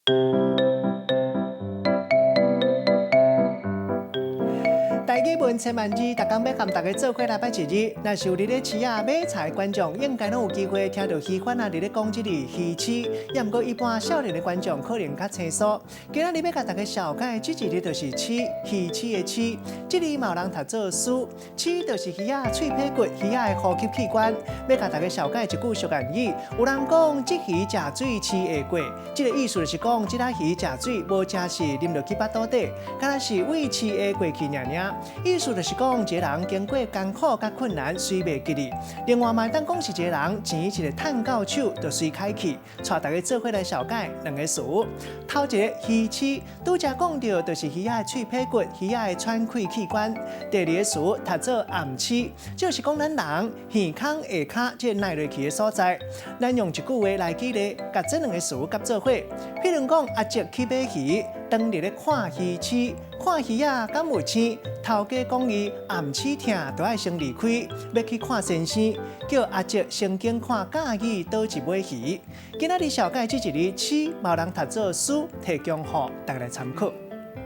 台語文千萬字，逐工欲佮大家做伙來掰一字。若是有佇咧市仔買菜觀眾，應該攏有機會聽著魚販仔佇咧講這个魚翅。也毋過一般少年的觀眾可能較生疏。今仔日欲共大家紹介這一字就是翅，魚翅的翅。這字嘛有人讀做絲，翅就是魚仔喙皮骨，魚仔的呼吸器官。欲共大家紹介一句俗諺語，有人講這魚食水翅會過，這个意思就是講這粒魚食水無食是啉落去腹肚底，敢若是胃翅會過去爾爾。意思就是講，一個人經過艱苦佮困難，隨袂記得。另外嘛會當講是一個人錢一个趁到手就隨開去。帶大家做伙來紹介兩个詞。頭一个魚翅，拄才講著就是魚仔的喙皮骨，魚仔的喘氣器官。第二个詞讀做頷齒，就是講咱人耳孔下跤這个嚢落去的所在。咱用一句話來舉例，共這兩个詞夾做伙。譬如講，阿叔去買魚，當日咧看魚翅，看魚仔敢有青？頭家講伊頷齒疼，著愛先離開，欲去看先生，叫阿叔先經看佮意佗一尾魚。今仔日紹介這一字翅，嘛有人讀做絲，提供予大家來參考。